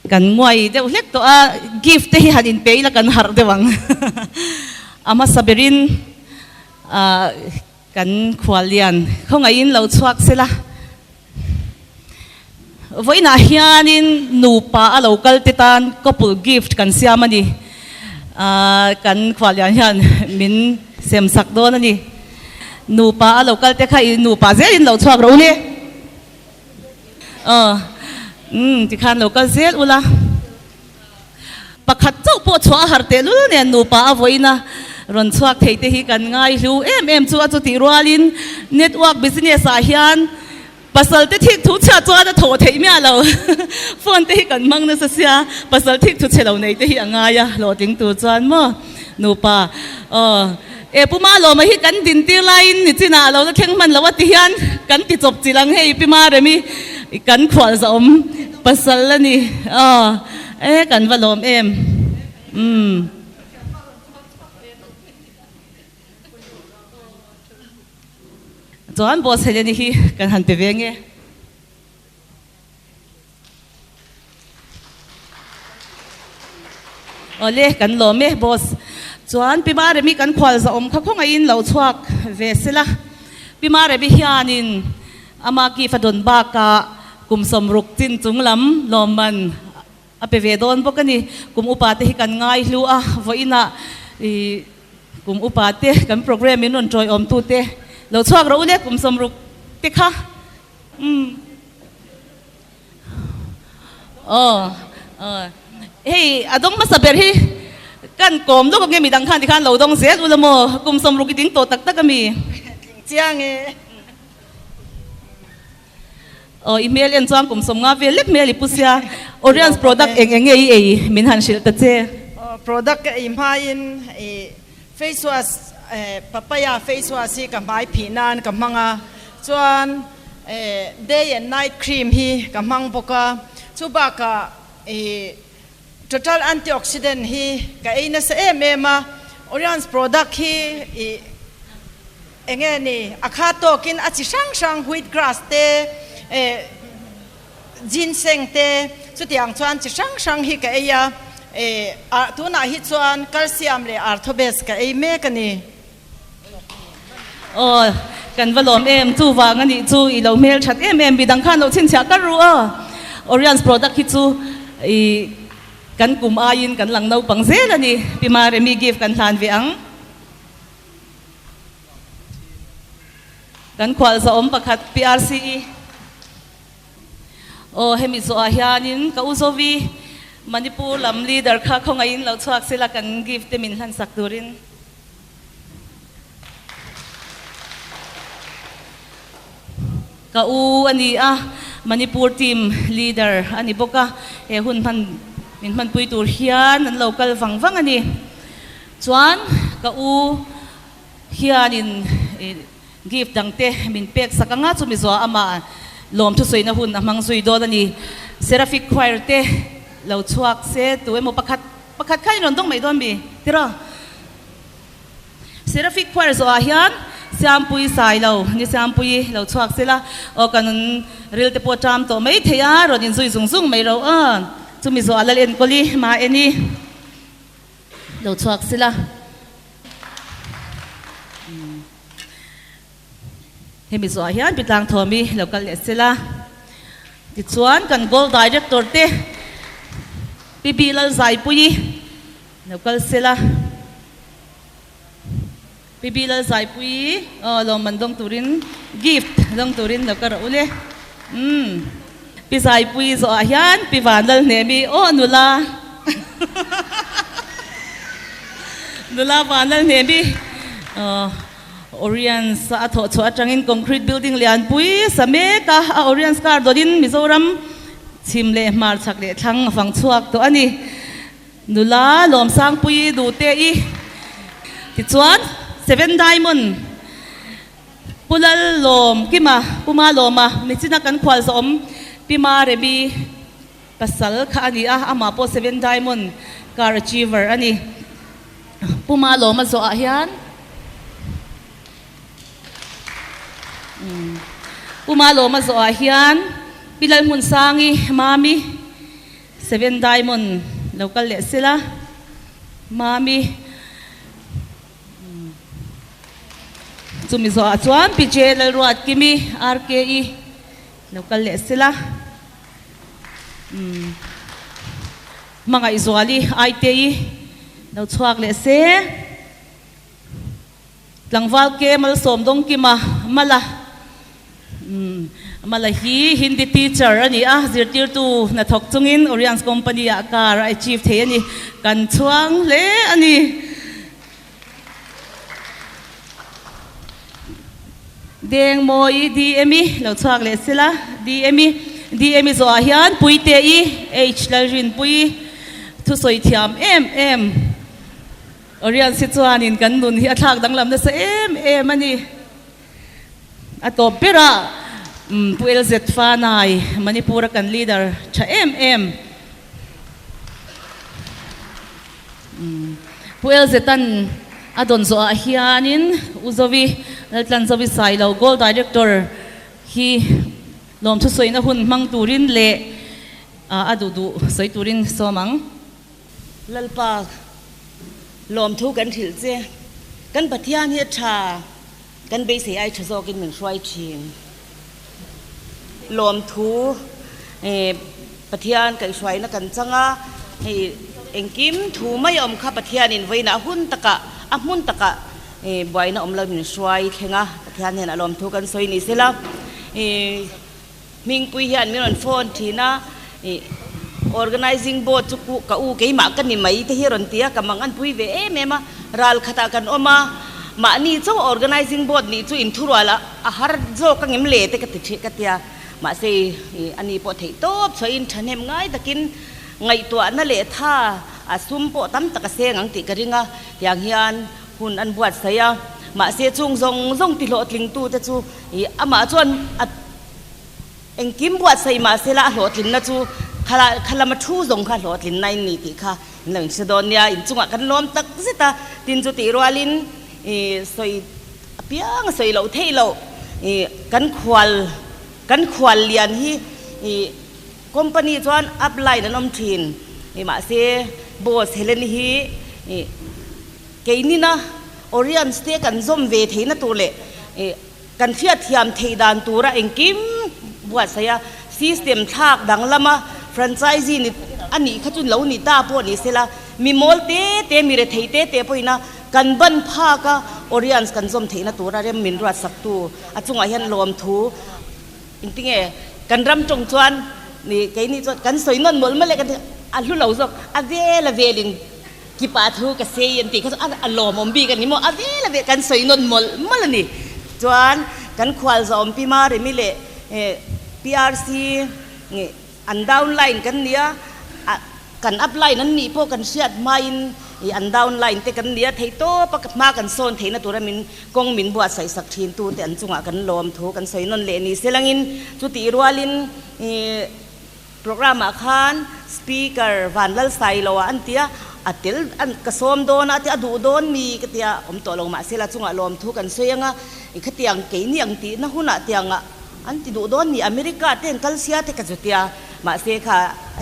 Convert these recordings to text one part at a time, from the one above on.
Kan nguai deuh hlek tawh a, gift te hi han inpe ila kan harh deuh ang. A hmasa berin kan khuallian khawngaihin lo chhuak sela. Vawiinah hianin nupa a lo kal te tan couple gift kan siam a ni. Kan khuallian hian min sem sak dawn a ni. Nupa a lo kal te kha i nupa zelin lo chhuak rawh u le. Aw, umm tikhan lo kal zel ula. Pakhat chauh pawh chhuah a har tehlul nen nupa a vawiin a rawn chhuak thei te hi kan ngai hlu em em chu a chutih rualin network business ah hian pasal te thik thu chhiat chuan a thawh theih miah lo. Phone te hi kan hmang nasa sia pasal thik thu chhe lo nei te hi a ngai a hlawhtling tur chuan maw nupa aw e Pu Malawma hi kan din tir laiin nichinah a lo la thleng hman lo a ti hian kan ti chawp chilh ang hei Pi Maremi kan khual zahawm pasal a ni aw e kan va lawm em umm. Chuan boss Heleni hi kan han pe ve nge. Awle kan lawm e boss. Chuan Pi Maremi kan khual zahawm kha khawngaihin lo chhuak ve sela. Pi Maremi hianin ama gift a dawn bakah kum sawmruk chin chung lam lawmman a pe ve dawn bawk a ni. Kum upa te hi kan ngai hlu a, vawiinah ih kum upa te kan program in rawn tawiawm tu te lo chhuak rawh u le kum 60 te kha umm aw aw hei a dawng hmasa ber hi kan kawm lawk ange midang khan tikhan lo dawng zel ula maw kum 60 i ding tawh tak tak a mi. Tling chiang e. Aw i hmel en chuan kum 50 vel lek hmel i pu sia. Oriens product eng eng nge i ei min han hrilh ta che. Aw product ka ei hmain i face wash papaya face wash hi ka hmai phih nan ka hmang a, chuan day and night cream hi ka hmang bawk a, chu bakah i total antioxidant hi ka ei nasa em em a, Oriens product hi i Enge ni, a kha tawkin a chi hrang hrang wheat grass te, eh, ginseng te, chutiang chuan chi hrang hrang hi ka ei a, eh, ah, tunah hi chuan calcium leh arthobase ka ei mek a ni. Aw, kan va lawm em, chuvang a nih chu i lo hmel that em em, midang khan lo chhinchhiah kar ru aw. Oriens product hi chu i kan kum aiin kan lang naupang zel a ni, Pi Maremi gift kan hlan ve ang. Kan khual zahawm pakhat PRCE Aw hemi zawhah hianin ka u Zovi Manipur lam leader kha khawngaihin lo chhuak sela kan gift te min hlansak turin. Ka u a ni a, Manipur team leader a ni bawk a, he hun hman min hmanpui tur hian an lo kal vang vang a ni. Chuan ka u hianin gift dang te min pek sak anga chumi zuah amah lawm thusawiina hun a hmang zui dawn a ni. Seraphic Choir te lo chhuak se tu emaw pakhat pakhat khan in rawn dawng mai dawn mi tiraw? Seraphic Choir zawhah hian Siampui sai lo ni Siampui lo chhuak sela aw kan ril te pawh ṭam tawh mai thei a rawn inzui zung zung mai ro a chumi zawhah lal enkawli ma eni. Lo chhuak sila. Hemi zawhah hian Pi Tlangthawmi lo kal leh sila. Tichuan kan Gold Director te Pi Bi Lalzaipuii lo kal sila. Pi Bi Lalzaipuii aw lawmman dawng turin gift dawng turin lo ka rawh u le. Umm Pi Zaipuii zawhah hian Pi Vanlalhnemi aw nula nula Vanlalhnemi aw Oriens a thawh chhuah atangin concrete building lianpui sa mek a, a Oriens car dawtin Mizoram chhim leh hmar chhak leh thlang a fang chhuak tawh a ni. Nula Lawmsangpuii duhte i tichuan Seven Diamond Pu Lal Lawm Kima, Pu Ma Lawma nichina kan khual zawhawm Pi Ma Remi pasal kha a ni a, amah pawh Seven Diamond car achiever a ni. Pu Ma Lawma zawhah hian Pu Ma Lawma zawhah hian Pi Lalhmunsangi Mami. Seven Diamond lo kal leh sela. Mami chumi zawhah chuan Pi J Lalruatkimi, RKE, lo kal leh sela. Hmangaihzuali, Aitei, lo chhuak leh se. Tlangval ke Malsawm Dawngkima Mala Mala hi Hindi teacher a ni a, zirtirtu hnathawk chungin Oriens Company ah car a achieve thei a ni. Kan chhuang hle a ni. Dengmawi DM-i lo chhuak leh sela, DM-i DM-i zawhah hian Puite-i H Lalrinpuii thusawi thiam em em. Oriens hi chuanin kan nun hi a thlak danglam nasa em em a ni. A tawp berah Pu LZ Fanai, Manipur-a kan leader tha em em. Pu LZ-a'n a dawn zawhah hianin U Zovi, Laltlan Zovi Sailo, Gold Director hi lawmthu sawina hun hmang turin leh a duh duh sawi turin sawm ang. Lalpa, lawmthu kan hrilh che. Kan Pathian hi a tha, kan beisei ai tha zawkin min hruai thin. Lawmthu Pathian kaihhruaina kan chang a, hei engkim thu mai a awm kha Pathianin vawiinah hun takah, a hmun takah buaina awm lo min hruai thleng a, Pathian hnenah lawmthu kan sawi ni sela. Hmingpui hian min rawn phone thin a, ih organising board chu ku ka u keimah ka ni mai te hi a rawn ti a, ka mang an pui ve em em a, ral khatah kan awm a, mahni chauh organising board nih chu inthurual a a har zawk ang em le te ka ti thin ka tia, mahse ih ani pawh theih tawp chhuahin thahnem ngai takin ngaihtuahna leh tha a sum pawh tam tak a seng ang tih ka ring a, tiang hian hun an buatsaih a, mahse chung zawng zawng ti hlawhtlingtute chu ih amah chuan a. Engkim buatsaih mah sela a hlawhtlinna chu khala kha lama thu zawng kha hlawhtlinna in ni tih kha in lo inhre dawn nia, inchungah kan lawm tak zet a, tin chu tih rualin ih sawi apiang a sawi loh theih loh ih kan khual kan khual lian hi ih company chuan upline an awm thin ih mahse boss Helen-i hi ih keinina Oriens te kan zawm ve theihna tur leh ih Kan hriatthiam theih dan tura engkim buatsaih a, system thlak danglam a, franchisee ni a nih kha chu lo ni ta pawh ni sela, mi mawl te te, mi rethei te te pawhin a kan ban phak a, Oriens kan zawm theihna tura rem min ruatsaktu a chungah hian lawmthu engtinge kan ram tawng chuan ni keini chuan kan sawi nawn mawlh mawlh e kan ti a hlu lo zawk a vel a velin Kipa thu ka sei an tih kha chu a lawmawm bik a ni maw? A vel a vel kan sawi nawn mawlh mawlh a ni. Chuan kan khual zawm Pi Maremi leh PRC an downline kan nia, kan upline an nih pawh kan hriat hmain an downline te kan nia thei tawp a, hma kan sawn theihna tura min kawng min buatsaih sak thin tu te an chungah kan lawm thu kan sawi nawn leh ni selangin chutih rualin Programme ah khan Speaker Vanlalsai lo ah an tia, a tel an ka sawm dawn a a tia, a duh dawn mi ka tia, awm tawh lo mahse la chungah lawmthu kan sawi anga, i khatiang keini ang tihna hunah tiangah an ti duh dawn mi America te an kal sia te ka zu tia, mahse kha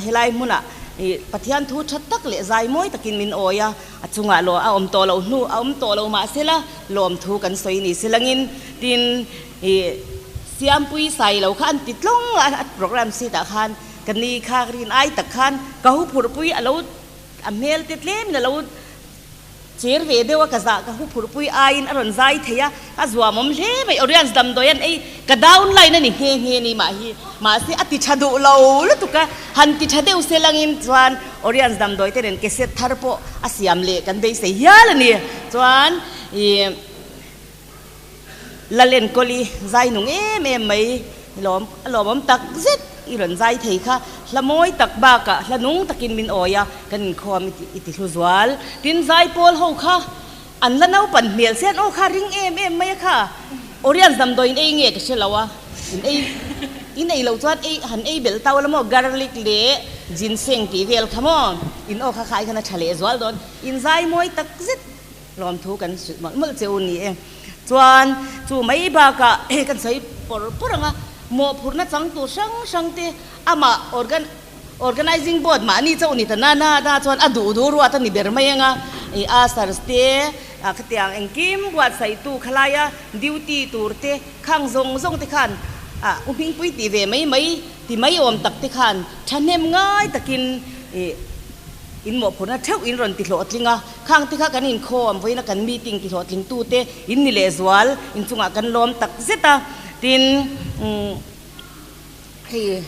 helai hmunah i Pathian thu tha tak leh zai mawi takin min awi a, a chungah law a awm tawh loh hnu a awm tawh lo mahse la lawmthu kan sawi ni silangin tin i Siampui sai lo kha an ti tlawng a, a program seat ah khan ka ni kha rin ai tak khan ka hu phurhpui a lo a hmel te tlemin a lo cher ve deuh a ka zah ka hu phurhpui aiin a rawn zai thei a, a zuamawm hle mai Oriens damdawi an ei ka downline a ni nghe nghe ni mah hi mahse a ti tha duh lo lutuk a, han ti tha deuh se langin chuan Oriens damdawi te nen cassette thar pawh a siam leh kan beisei hial a ni chuan ih. Lalenkawli zai nung em em mai lawm a lawmawm tak zet i rawn zai thei kha hla mawi tak bakah hla nung takin min awi a kan inkhawm i ti hlu zual. Tin zai pawl ho kha an la naupan hmel se an aw kha ring em em mai a kha Oriens damdawi in ei nge ka hre lo a in ei in ei loh chuan ei han ei belh tau la maw garlic leh ginseng tih vel kha maw in aw kha khai khan a tha leh zual dawn in zai mawi tak zet. Lawmthu kan hrilh mawlh mawlh che u ni e. Chuan chu mai bakah kan sawi pawr pawr ang a, mawhphurhna changtu hrang hrang te amah organ Organizing board mahni chauh ni ta na na na chuan a duh duh ruat a ni ber mai ang a, ih ushers te ah khatiang engkim buatsaihtu khalaia duty tur te khang zawng zawng te khan ah u hmingpui tih ve mai mai ti mai awm tak te khan thahnem ngai takin ih in mawhphurhna theuh in rawn ti hlawhtling a, khang te kha kan inkhawm vawiina kan meeting ti hlawhtling tu te in ni lehzual inchungah kan lawm tak zet a, tin umm. Hei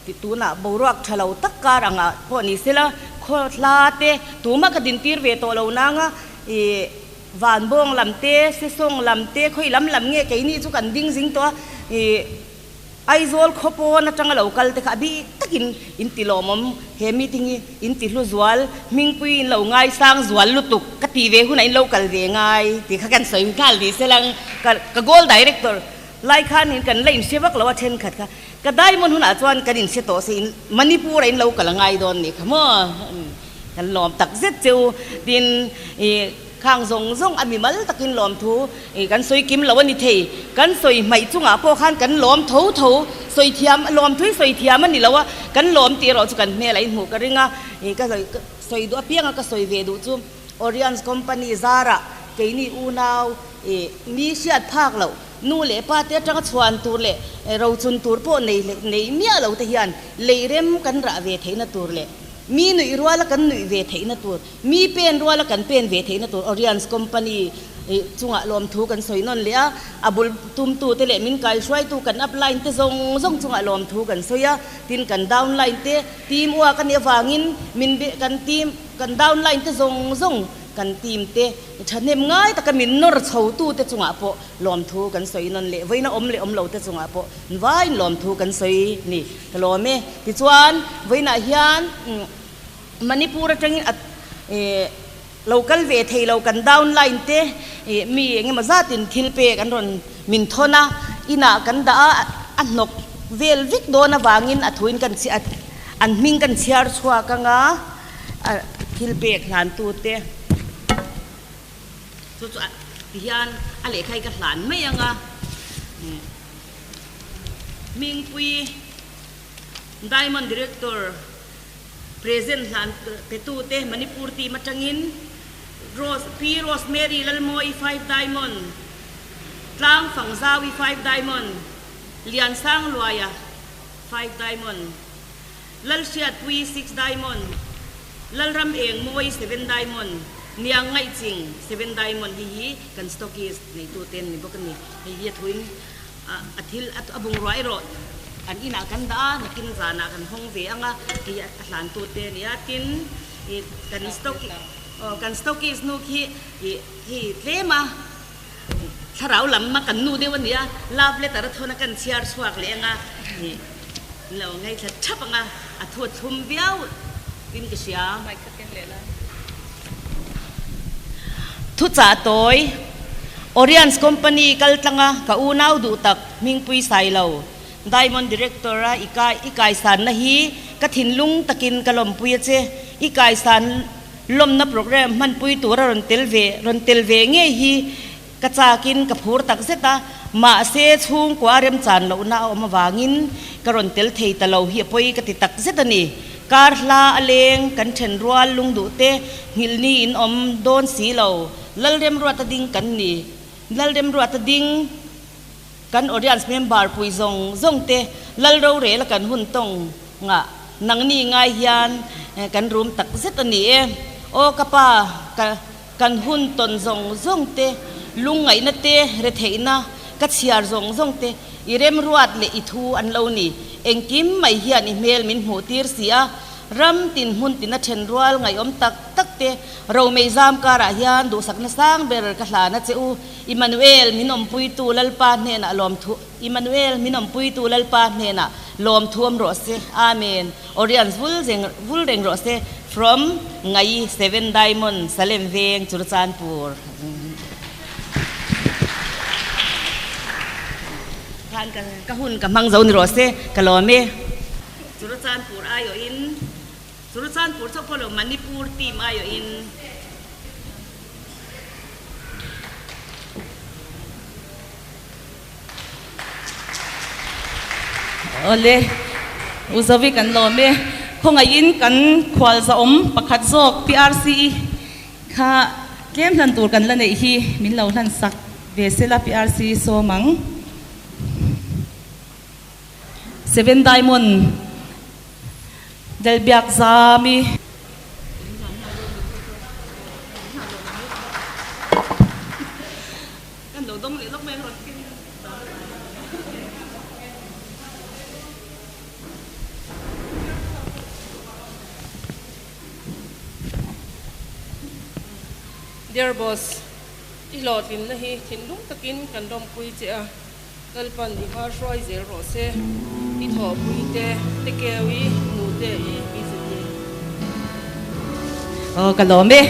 ti tunah boruak tha lo tak kar angah pawh ni sela, khaw hla te tumah ka dintir ve tawh lo nanga ih vanbawng lam te, sesawng lam te, khawi lam lam nge keini chu kan ding zing tawh a, ih Aizawl khaw pawn atanga lo kal te kha a bik takin in ti lawmawm he meeting hi in ti hlu zual, hmingpui in lo ngaisang zual lutuk ka ti ve hunah in lo kal ve ngai tih kha kan sawi nghal ni selang ka ka goal director Lai khan in kan la inhre vak lo a thenkhat kha ka diamond hunah chuan kan inhre tawh se in Manipur a in lo kal a ngai dawn nih kha maw kan lawm tak zet che u tin ih khang zawng zawng a mimal takin lawm thu ih kan sawi kim lo a ni thei kan sawi hmaih chungah pawh khan kan lawm tho tho sawi thiam lawm thui sawi thiam a ni lo a kan lawm tih erawh chu kan hmel a inhmuh ka ring a ih ka sawi duh apianga ka sawi ve duh chu Orions company zarah keini unau ih mi hriat phak loh Nu leh pa te atanga chhuan tur leh rochun tur pawh nei nei miah lo te hian lei rem kan rah ve theihna tur leh mi nuih ruala kan nuih ve theihna tur, mi pen ruala kan pen ve theihna tur Orions Company chungah lawmthu kan sawi nawn leh a, a bul tumtu te leh min kaihruaitu kan upline te zawng zawng chungah lawmthu kan sawi a, tin kan downline te team uak a nih avangin min kan team kan downline te zawng zawng kan team te thahnem ngai taka min nawr chho tu te chungah pawh Lawmthu kan sawi nawn leh vawiina awm leh awm lo te chungah pawh vaiin lawmthu kan sawi ni ka lawm e. Tichuan vawiinah hian Manipur atangin a lo kal ve thei lo kan downline te mi eng emaw zatin thil pek an rawn min thawn a, inah kan dah a, a hnawk vel vek dawn avangin a thuin kan chhiat an hming kan chhiar chhuak anga thil pek hlantu te. Chu chu ti hian a lehkha hi ka hlan mai ang a, Hmingpui Diamond Director present hlan petute Manipur team atangin Rose Pi Rosemary Lalmawi Five Diamond, Tlang Fangzawi Five Diamond, Liansang Luaia Five Diamond, Lalhriatpui Six Diamond, Lalram Eng Mawi Seven Diamond, Niang Ngaihching Seven Diamond hi hi kan stockist neitu te an ni bawk a ni. Hei hi a thuin a thil a bungrua erawh an inah kan dah a, nakin zanah kan hawng ve ang a, hei a hlantu te a ni a. Tin, kan stock kan stockist nu khi hei tlem a thlarau lam a kan nu deuh a ni a, love letter a thawn a kan chhiar chhuak leh ang a. Lo ngaithla thap ang a, a thu a thlum viau in ka hria. Thuchah tawi, Oriens Company kal tlang a ka unau duh tak Hmingpui Sailo, Diamond Director a i kai i kaisanna hi ka thinlung takin ka lawmpui a che. I kaisan lawmna program hmanpui tur a rawn tel ve rawn tel ve ngei hi Ka chakin ka phur tak zet a, mahse chhungkua remchan lohna a awm avangin ka rawn tel thei ta lo hi a pawi ka ti tak zet a ni. Kar hla a leng, kan then rual lungduh te nghilh ni in awm dawn si lo. Lalremruata ding kan ni. Lalremruata ding kan audience member pui zawng zawng te Lal rorel a kan hun tawng ngah nangni ngai hian kan rum tak zet a ni e. Aw ka pa, ka. Kan hun tawn zawng zawng te, lungngaihna te, retheihna ka chhiar zawng zawng te, i remruat leh i thu an lo ni. Engkim mai hian i hmel min hmuh tir si a, ram tin hmun tina then rual ngaihawm tak tak te, romei zam karah hian duhsakna sang ber ka hlan a che u. Immanuel, min awmpuitu Lalpa hnenah lawmthu Immanuel, min awmpuitu Lalpa hnenah lawmthu awm rawh se. Amen. Orions vul zeng vul reng rawh se from Ngai Seven Diamond Salem Veng Churachandpur khan ka ka hun ka hmang zo ni rawh se ka lawm e. Churachandpur aiawhin Churachandpur chauh pawh lo Manipur team aiawhin. Awle, u Zovi kan lawm e. Khawngaihin kan khualzahawm pakhat zawk PRC kha tlem hlan tur kan la neih hi min lo hlan sak ve sela PRC sawm ang. Seven Diamond Delbiak Zami. Kan lo dawng leh lawk mai ang rawn ken. Dear Boss, i hlawhtlinna hi thinlung takin kan lawmpui che a, Lalpan i hma hruai zel rawh se, i thawhpui te, te keu i, nu te i, BZT. Aw ka lawm e.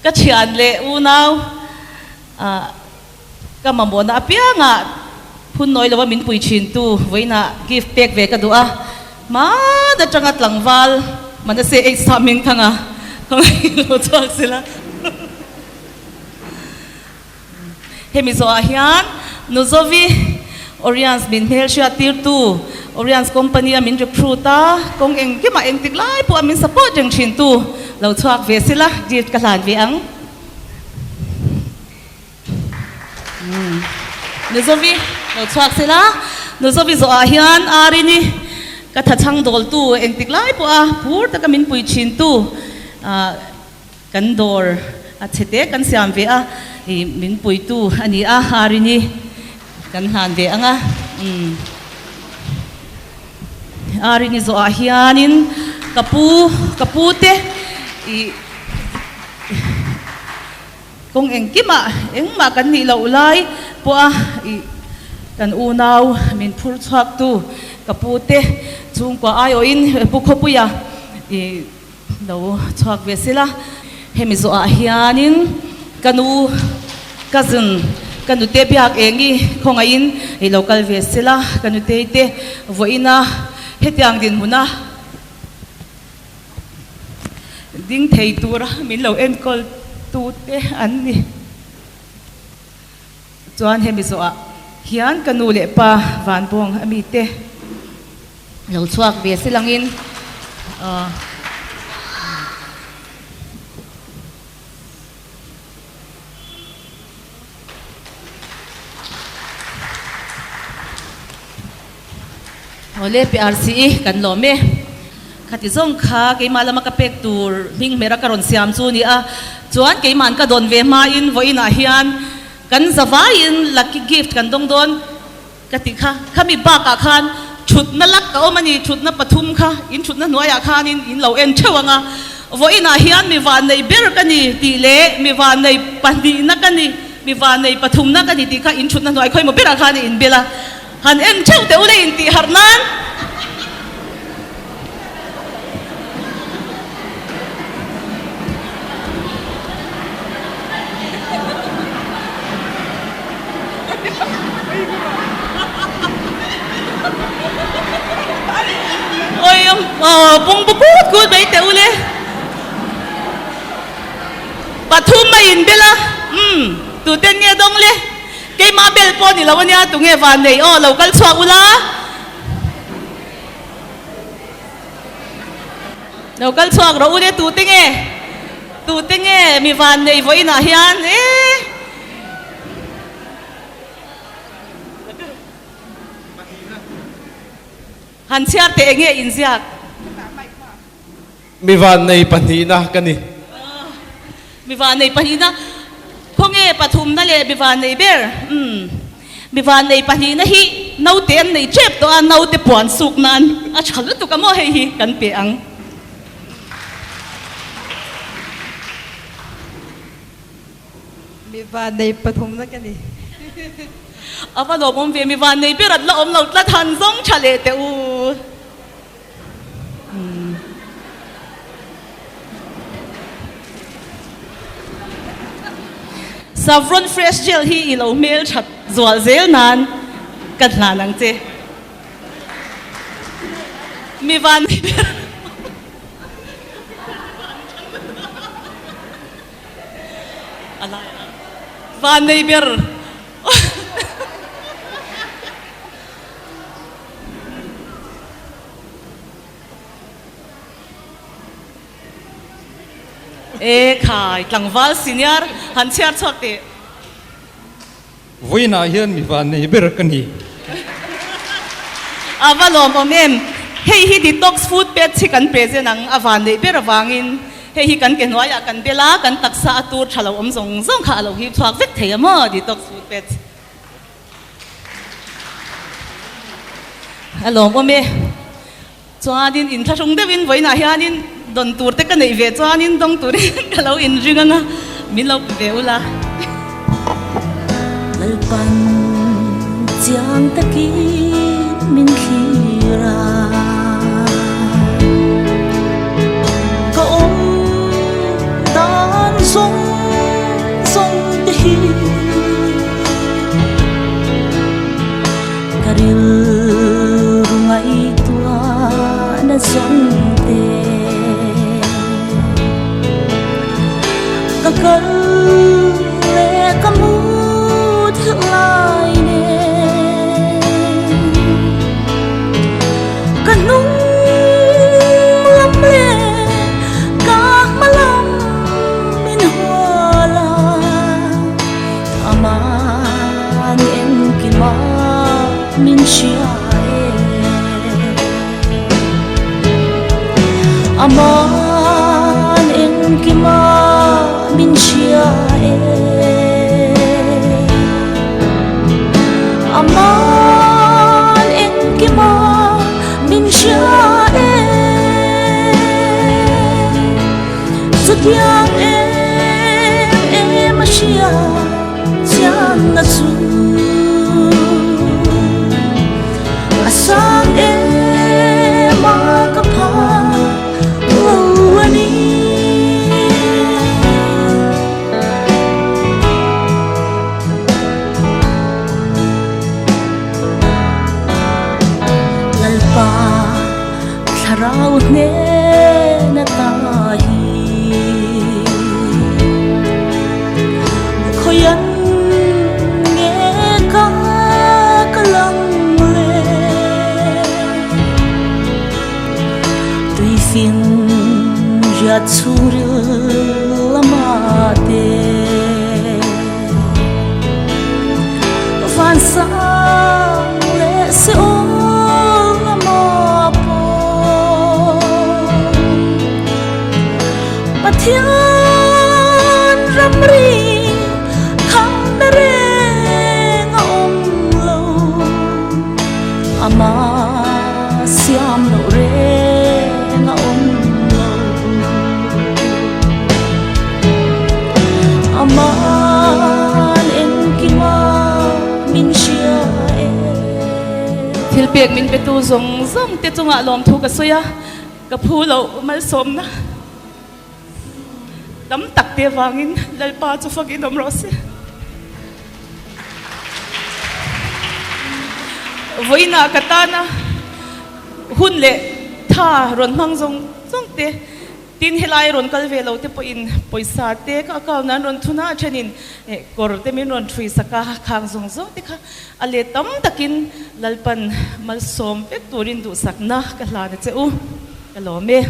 Ka thian leh unau ka mamawhna apiangah phun nawi lova min pui thintu vawiinah gift pek ve ka duh a, hmaan atanga tlangval Manase H Sahmingthanga ka ngaihlo chhuak sila. Hemi zawhah hian Nuzovi Oriens min hmelhriat tirtu, Oriens company a min recruit a, kawng engkimah engtik lai pawh a min support reng thintu lo chhuak ve sila gift ka hlan ve ang. Nuzovi lo chhuak sila, Nuzovi zawhah hian Arini ka thachhang dawltu engtik lai pawh a phur taka min pui thintu Kan dawr a chhe te kan siam ve a, i min puitu a ni a, Harini kan hlan ve ang a, umm Harini zawhah hianin ka pu ka pu te i kawng engkimah engmah kan nih loh lai pawh a i kan unau min phur chhuaktu ka pu te chhungkua aiawhin pu Khawpuia i Lo chhuak ve sila, hemi zawhah hianin ka nu cousin ka nute biak eng i khawngaihin i lo kal ve sila, ka nutei te vawiina hetiang dinhmuna ding thei tura min lo enkawl tute an ni. Chuan hemi zawhah hian ka nu leh pa Vanbawng a mite lo chhuak ve silangin aw. Awle PRC kan lawm e. Khati zawng kha keimah lama ka pek tur hming hmera ka rawn siam chu ni a, chuan keima'n ka dawn ve hmain vawiinah hian kan zavaiin lucky gift kan dawng dawn ka tih kha. Khami bakah khan thutna lak ka awm a ni, thutna pathum kha in thutna hnuaiah khanin in lo en theuh ang a, vawiinah hian mi vannei ber ka ni tih leh mi vannei pahnihna ka ni, mi vannei pathumna ka ni tih kha in thutna hnuai khawimaw berah khan i inbel a. Han en theuh teh ule intih harh nan. Oi pung bu kut kut mai teh ule. Pathum a inbel a, umm tuten nge dawng le. Keimah bel pawh ni lo ania, tunge van nei aw, lo kal chhuak ula. Lo kal chhuak rawh u le, tute nge? Tute nge mi van nei vawiinah hian e? Han chhiar teh enge inziak? Mi vannei pahnihna ka ni. Mi vannei pahnihna, khawnge pathumna leh mi vannei ber? Umm, mi vannei pahnihna hi naute an nei tep tawh a, naute puan suk nan a tha lutuk a maw hei hi kan pe ang. Mi vannei pathumna ka ni. A va lawmawm ve, mi vannei ber an la awm lo tlat, han zawng tha leh teh u. Savron fresh gel hi i lo hmel that zual zel nan ka hlan ang che. Mi van ber. Van nei ber. E khai, tlangval senior han chhiar chhuak teh. Vawiinah hian mi vannei ber ka ni. A va lawmawm em? Hei hi detox food pet hi kan present ang, a vannei ber avangin hei hi kan ke hnuaiah kan bel a, kan taksa a tur tha lo awm zawng zawng kha a lo hip chhuak vek thei a maw detox food pet. A lawmawm e. Chuanin inthlahrung deuhin vawiinah hianin dawn tur te ka neih ve chuanin dawng turin ka lo inring ang a, min lo pe ve ula. Lalpan chiang takin min thlir a, ka awm dan zawng zawng te hi ka rilru ngaihtuahna zawng te ka kal leh ka mu theuh lai nen ka hnung lam leh ka hma lam min hual a Aman engkima min hria e Aman engkima min hria e Aman engkima min hria e Chutiang em em a hria chianna chu a sang em a ka pha lo a ni. Lalpa Thlarau hnen ata hi khawian nge ka ka lang le tuifing riat chhungril lama te van sang leh se awl lama pawh Pathian ramri kham na reng a awm lo amah siam loh reng a awm lo. Aman engkima min hria e. Thil pek min petu zawng zawng te chungah lawmthu ka sawi a, ka phu loh malsawmna tam tak te vangin Lalpa chu fakin awm rawh se. Vawiinah ka tana hun leh tha rawn hmang zawng zawng te. Tin, helai rawn kal ve lo te pawhin pawisa te ka account ah an rawn thun a, a thenin kawr te min rawn ṭhui sak a, khang zawng zawng te kha a let tam takin Lalpan malsawm vek turin duhsakna ka hlan a che u, ka lawm e.